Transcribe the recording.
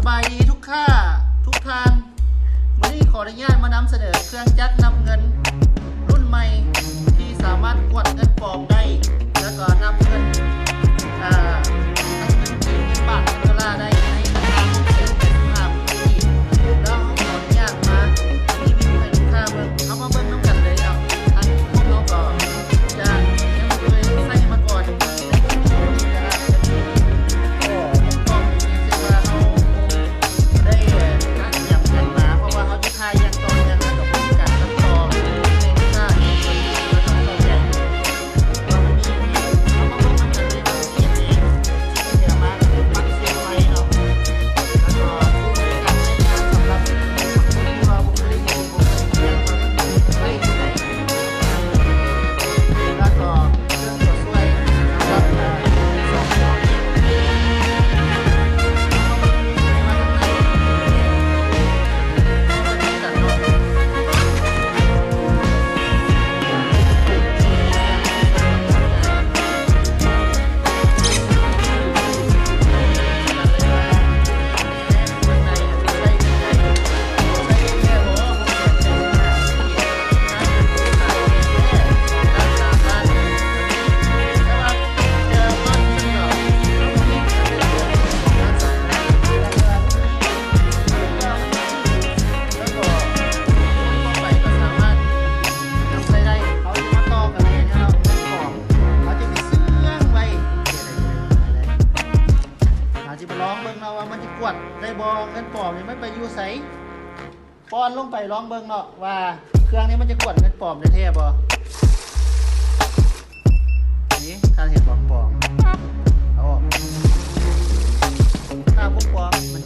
ສະບາຍດີທຸກທ່ານ ທຸກທ່ານ ມື້ນີ້ຂໍອະນຸຍາດມານຳສະເໜີເຄື່ອງຈັກນັບເງິນລຸ້ນໃໝ່ ທີ່ສາມາດກວດເງິນປອມໄດ້ ແລ້ວກໍນັບເງິນ ເອີ ທັງເງິນກີບ ເງິນບາດ ເງິນໂດລາໄດ້ໃນລາຄາຫົກແສນແປດສິບຫ້າ ແລ້ວເຮົາຂໍອະນຸຍາດມາຣີວິວໃຫ້ລູກຄ້າເບິ່ງ ເຮົາມາເບິ່ງນຳກັນເລີຍເນາະ. ທາງພວກເຮົາກໍຈະຍັງບໍ່ເຄີຍໃຊ້ມາກ່ອນ ໃນວິດີໂອນີ້ກໍອາດຈະມີຂໍ້ບົກຜ່ອງ ເຊັ່ນວ່າເຮົາໄດ້ກະກຽມກັນມາ ເພາະວ່າເຮົາຈະຖ່າຍຢ່າງຕໍ່ເນື່ອງ ແລ້ວກໍເປັນການຕັດຕໍ່ໃຫ້ລູກຄ້າເຫັນເບິ່ງ ແລ້ວກໍເຂົ້າໃຈ. ເຮົາຈະໄປລອງເບິ່ງເນາະວ່າມັນຈະກວດໄດ້ບໍ່ ເງິນປອມນີ້ມັນໄປຢູ່ໃສ. ປ້ອນລົງໄປລອງເບິ່ງເນາະວ່າເຄື່ອງນີ້ມັນຈະກວດເງິນປອມໄດ້ແທ້ບໍ່. ນີ້ທ່ານເຫັນບໍ່ ປອມ ເອົາອອກ ຖ້າບໍ່ປອມມັນ